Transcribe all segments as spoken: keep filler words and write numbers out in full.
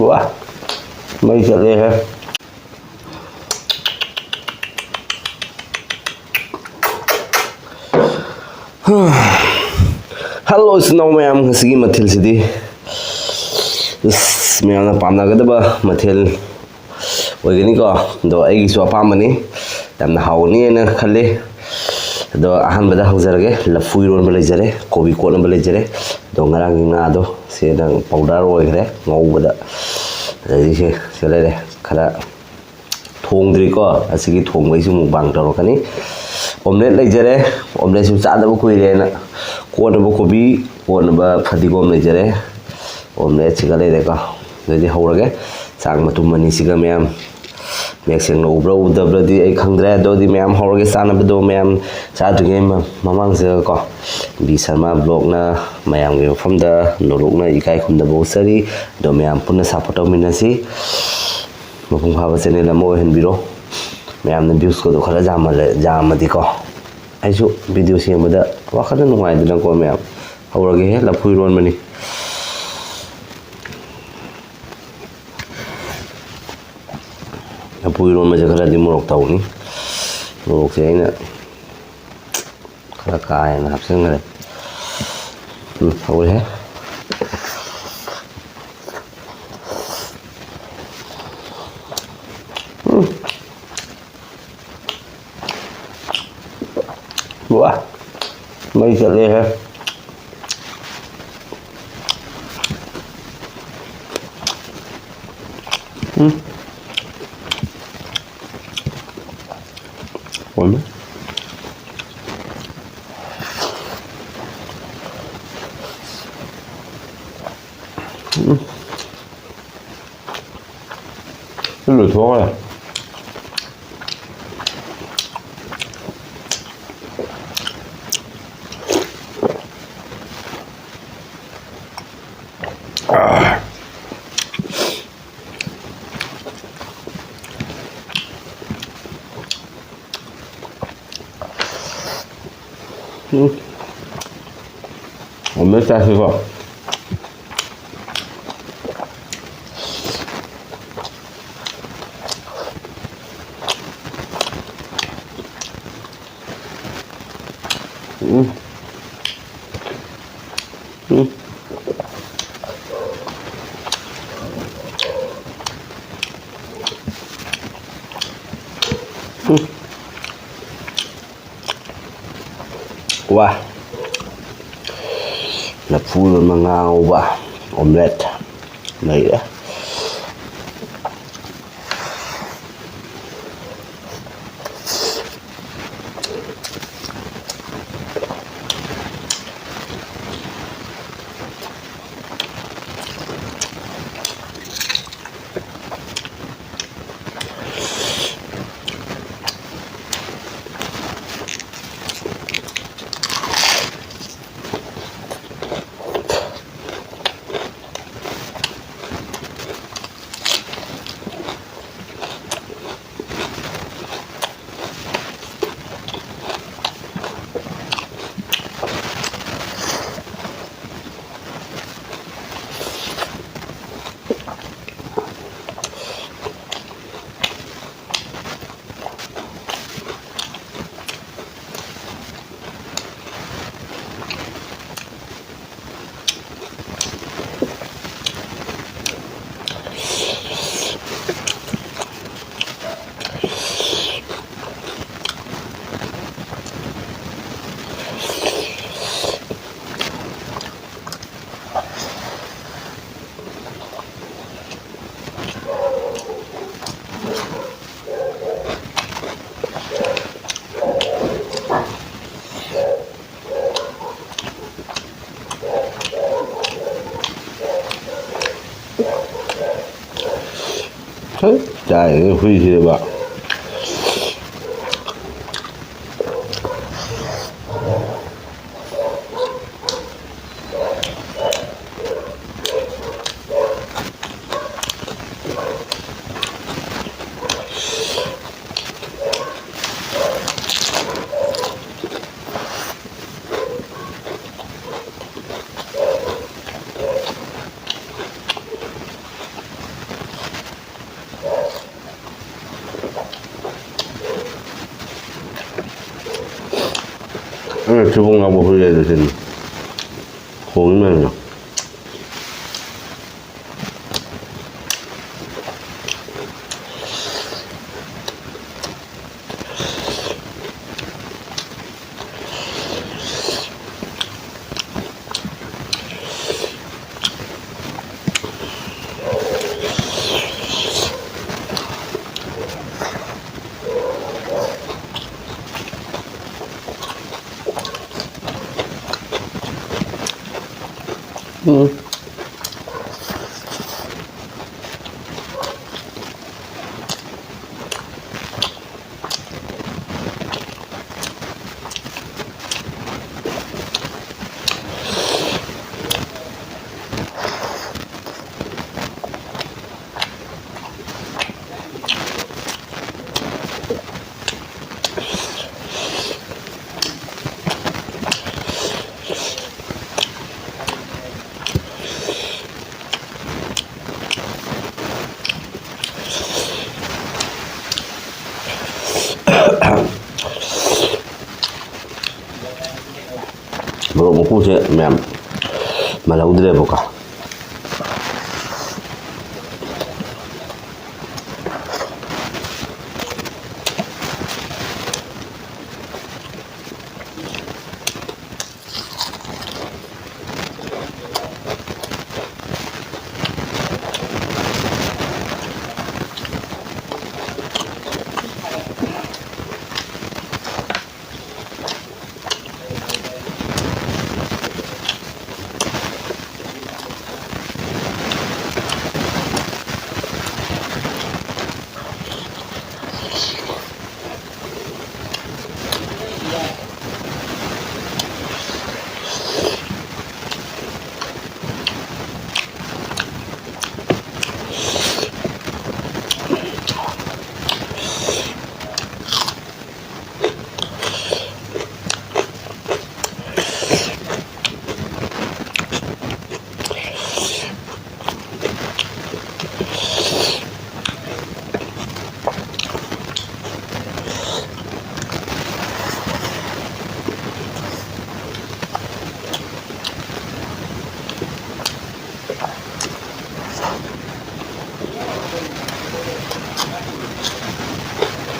ꯋꯥ, ꯃꯩ ꯆꯠꯂꯦꯍꯦ꯫ ꯍꯜꯂꯣ, ꯏꯆꯤꯟ ꯏꯅꯥꯎ ꯃꯌꯥꯝ, ꯉꯁꯤꯒꯤ ꯃꯊꯦꯜꯁꯤꯗꯤ ꯏꯁ, ꯃꯌꯥꯝꯅ ꯄꯥꯝꯅꯒꯗꯕ ꯃꯊꯦꯜ ꯑꯣꯏꯒꯅꯤꯀꯣ꯫ ꯑꯗꯣ ꯑꯩꯒꯤꯁꯨ ꯑꯄꯥꯝꯕꯅꯤ, ꯌꯥꯝꯅ ꯍꯥꯎꯒꯅꯤ ꯍꯥꯏꯅ ꯈꯜꯂꯤ꯫ ꯑꯗꯣ ꯑꯍꯥꯟꯕꯗ ꯍꯧꯖꯔꯒꯦ꯫ ꯂꯐꯨ ꯏꯔꯣꯟꯕ ꯂꯩꯖꯔꯦ, ꯀꯣꯕꯤ ꯀꯣꯠꯅꯕ ꯂꯩꯖꯔꯦ꯫ ꯑꯗꯣ ꯉꯔꯥꯡꯒꯤ ꯉꯥꯗꯣ ꯁꯤꯗ ꯄꯥꯎꯗꯔ ꯑꯣꯏꯈ꯭ꯔꯦ ꯉꯧꯕꯗ꯫ ꯑꯗꯩꯗꯤ ꯁꯤ ꯁꯤꯗ ꯂꯩꯔꯦ, ꯈꯔ ꯊꯣꯡꯗ꯭ꯔꯤꯀꯣ꯫ ꯑꯁꯤꯒꯤ ꯊꯣꯡꯕꯩꯁꯨ ꯃꯨꯛꯕꯥꯡ ꯇꯧꯔꯛꯀꯅꯤ꯫ ꯑꯣꯝꯂꯦꯠ ꯂꯩꯖꯔꯦ, ꯑꯣꯝꯂꯦꯠꯁꯨ ꯆꯥꯗꯕ ꯀꯨꯏꯔꯦꯅ꯫ ꯀꯣꯠꯅꯕ ꯀꯣꯕꯤ, ꯀꯣꯠꯅꯕ ꯐꯗꯤꯒꯣꯝ ꯂꯩꯖꯔꯦ꯫ ꯑꯣꯝꯂꯦꯠꯁꯤꯒ ꯂꯩꯔꯦꯀꯣ꯫ ꯑꯗꯨꯗꯤ ꯍꯧꯔꯒꯦ꯫ ꯆꯥꯛ ꯃꯇꯨꯝ ꯑꯅꯤꯁꯤꯒ ꯃꯌꯥꯝ ꯃꯌꯦꯛ ꯁꯦꯡꯅ ꯎꯕ꯭ꯔꯥ ꯎꯗꯕ꯭ꯔꯗꯤ ꯑꯩ ꯈꯪꯗ꯭ꯔꯦ꯫ ꯑꯗꯨꯗꯤ ꯃꯌꯥꯝ ꯍꯧꯔꯒꯦ꯫ ꯆꯥꯅꯕꯗꯣ ꯃꯌꯥꯝ ꯆꯥꯗ꯭ꯔꯤꯉꯩ ꯃ-, ꯃꯃꯥꯡꯁꯤꯗꯀꯣ, ꯕꯤ ꯁꯔꯃ ꯕ꯭ꯂꯣꯛꯅ ꯃꯌꯥꯝꯒꯤ ꯃꯐꯝꯗ ꯅꯣꯂꯨꯛꯅ ꯏꯀꯥꯏ ꯈꯨꯝꯅꯕ ꯎꯠꯆꯔꯤ꯫ ꯑꯗꯣ ꯃꯌꯥꯝ ꯄꯨꯟꯅ ꯁꯞꯄꯣꯔꯠ ꯇꯧꯃꯤꯟꯅꯁꯤ꯫ ꯃꯄꯨꯡ ꯐꯥꯕ ꯆꯦꯅꯦꯜ ꯑꯃ ꯑꯣꯏꯍꯟꯕꯤꯔꯣ꯫ ꯃꯌꯥꯝꯅ ꯚ꯭ꯌꯨꯁꯀꯗꯣ ꯈꯔ ꯌꯥꯝꯃꯜꯂꯦ-, ꯌꯥꯝꯃꯗꯤꯀꯣ, ꯑꯩꯁꯨ ꯚꯤꯗꯤꯑꯣ ꯁꯦꯝꯕꯗ ꯋꯥꯈꯜꯗ ꯅꯨꯡꯉꯥꯏꯗꯅꯀꯣ꯫ ꯃꯌꯥꯝ ꯍꯧꯔꯒꯦꯍꯦ꯫ ꯂꯐꯨ ꯏꯔꯣꯟꯕꯅꯤ꯫ ꯂꯐꯨ ꯏꯔꯣꯟꯕꯁꯦ ꯈꯔꯗꯤ ꯃꯣꯔꯣꯛ ꯇꯧꯅꯤ꯫ ꯃꯣꯔꯣꯛꯁꯦ ꯑꯩꯅ ꯈꯔ ꯀꯥ ꯍꯦꯟꯅ ꯍꯥꯞꯆꯤꯟꯈ꯭ꯔꯦ꯫ ꯎꯝ, ꯍꯧꯔꯦꯍꯦ꯫ ꯎꯝ꯫ ꯋꯥ, ꯃꯩ ꯆꯠꯂꯦꯍꯦ꯫ ꯎꯝ꯫ ꯍꯥꯎꯔꯝꯃꯦ꯫ ꯎꯝ꯫ ꯁꯤ ꯂꯣꯏꯊꯣꯛꯈ꯭ꯔꯦ꯫ ꯎꯝ꯫ ꯑꯣꯝꯂꯦꯠ ꯆꯥꯁꯤꯀꯣ꯫ ꯎꯝ꯫ ꯎꯝ꯫ ꯎꯝ꯫ ꯋꯥ꯫ ꯂꯐꯨ ꯏꯔꯣꯟꯕ, ꯉꯥ ꯉꯧꯕ, omelette ꯂꯩꯔꯦ꯫ ꯍꯩ, ꯆꯥꯔꯤꯉꯩ ꯍꯨꯏꯁꯤꯗꯕ꯫ ꯊꯤꯕꯣꯡ ꯂꯥꯎꯕ ꯍꯨꯏ ꯍꯥꯏꯗꯣ ꯁꯤꯅꯤ꯫ ꯈꯣꯡꯉꯤ ꯃꯌꯥꯝꯗꯣ꯫ ꯎꯝ꯫ ꯃꯣꯔꯣꯛ ꯃꯀꯨꯁꯦ ꯃꯌꯥꯝ ꯃꯜꯍꯧꯗ꯭ꯔꯦꯕꯀꯣ꯫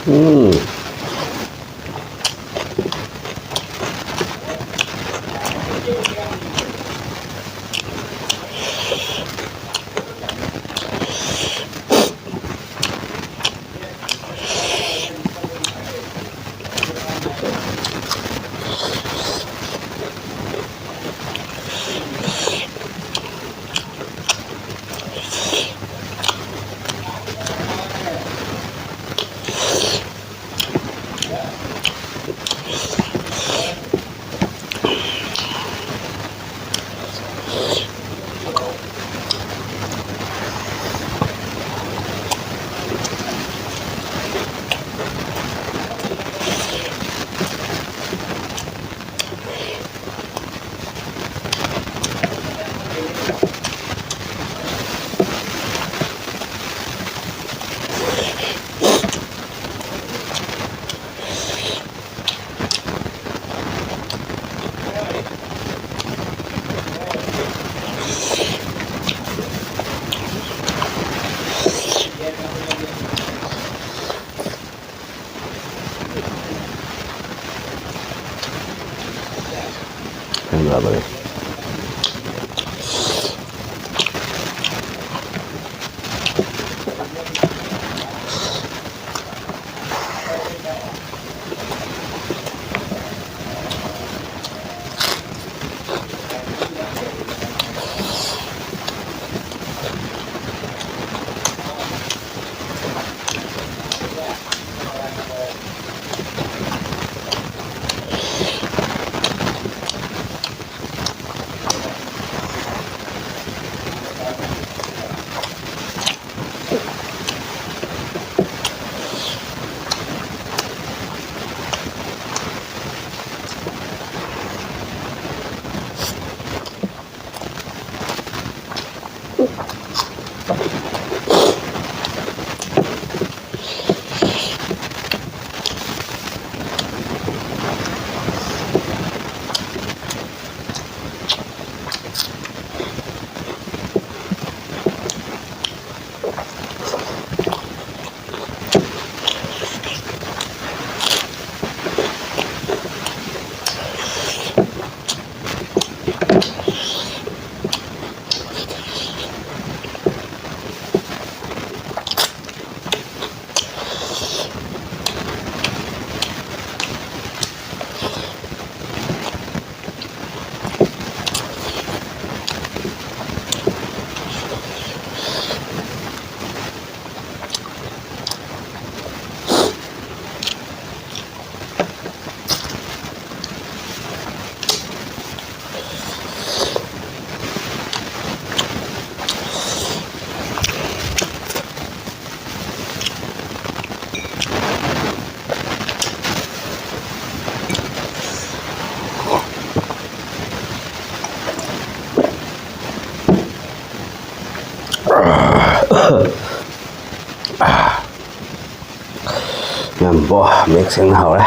ꯎꯝ꯫ ꯃꯌꯥꯝ, ꯕꯣ, ꯃꯌꯦꯛ ꯁꯦꯡꯅ ꯍꯧꯔꯦ꯫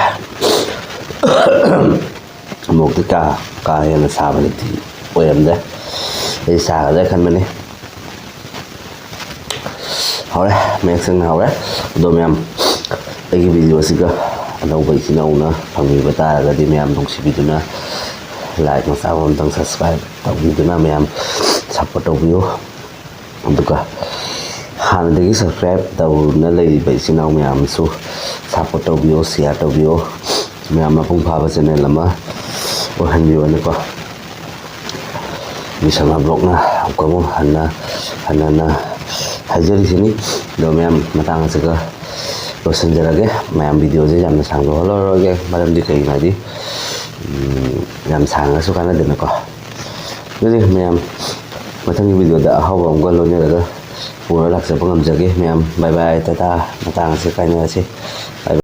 ꯃꯣꯔꯣꯛꯇꯤ ꯀꯥ, ꯀꯥ ꯍꯦꯟꯅ ꯁꯥꯕꯗꯤ ꯑꯣꯏꯔꯝꯗ꯭ꯔꯦ꯫ ꯑꯩ ꯁꯥꯒꯗ꯭ꯔꯥ ꯈꯟꯕꯅꯤ꯫ ꯍꯧꯔꯦ, ꯃꯌꯦꯛ ꯁꯦꯡꯅ ꯍꯧꯔꯦ꯫ ꯑꯗꯣ ꯃꯌꯥꯝ, ꯑꯩꯒꯤ video ꯑꯁꯤꯒ ꯑꯅꯧꯕ ꯏꯆꯤꯟ ꯏꯅꯥꯎꯅ ꯐꯪꯕꯤꯕ ꯇꯥꯔꯒꯗꯤ, ꯃꯌꯥꯝ ꯅꯨꯡꯁꯤꯕꯤꯗꯨꯅ like ꯃꯆꯥ ꯑꯃꯇꯪ subscribe ꯇꯧꯕꯤꯗꯨꯅ ꯃꯌꯥꯝ support ꯇꯧꯕꯤꯌꯨ꯫ ꯑꯗꯨꯒ ꯍꯥꯟꯅꯗꯒꯤ subscribe ꯇꯧꯗꯨꯅ ꯂꯩꯔꯤꯕ ꯏꯆꯤꯟ ꯏꯅꯥꯎ ꯃꯌꯥꯝꯁꯨ support ꯇꯧꯕꯤꯌꯣ, share ꯇꯧꯕꯤꯌꯣ꯫ ꯃꯌꯥꯝ ꯃꯄꯨꯡ ꯐꯥꯕ channel ꯑꯃ ꯑꯣꯏꯍꯟꯕꯤꯌꯣꯅꯀꯣ꯫ ꯃꯤꯁꯝ ꯕ꯭ꯂꯣꯛꯅ ꯑꯃꯨꯛꯀ ꯑꯃꯨꯛ ꯍꯟꯅ ꯍꯟꯅꯅ ꯍꯥꯏꯖꯔꯤꯁꯤꯅꯤ꯫ ꯑꯗꯣ ꯃꯌꯥꯝ, ꯃꯇꯥꯡ ꯑꯁꯤꯒ ꯂꯣꯏꯁꯤꯟꯖꯔꯒꯦ꯫ ꯃꯌꯥꯝ, videoꯁꯦ ꯌꯥꯝꯅ ꯁꯥꯡꯗꯣꯛꯍꯜꯂꯔꯣꯏꯒꯦ, ꯃꯔꯝꯗꯤ ꯀꯩꯒꯤꯅꯣ ꯍꯥꯏꯗꯤ, ꯎꯝ, ꯌꯥꯝ ꯁꯥꯡꯉꯁꯨ ꯀꯥꯟꯅꯗꯦꯅꯀꯣ꯫ ꯑꯗꯨꯗꯤ ꯃꯌꯥꯝ, ꯃꯊꯪꯒꯤ videoꯗ ꯑꯍꯥꯎꯕ ꯑꯃꯒ ꯂꯣꯏꯅꯔꯒ ꯄꯨꯔ ꯂꯥꯛꯆꯕ ꯉꯝꯖꯒꯦ꯫ ꯃꯌꯥꯝ, bye bye, ꯇꯥꯇꯥ, ꯃꯇꯥꯡ ꯑꯁꯤ ꯀꯥꯏꯅꯔꯁꯤ꯫ Bye bye꯫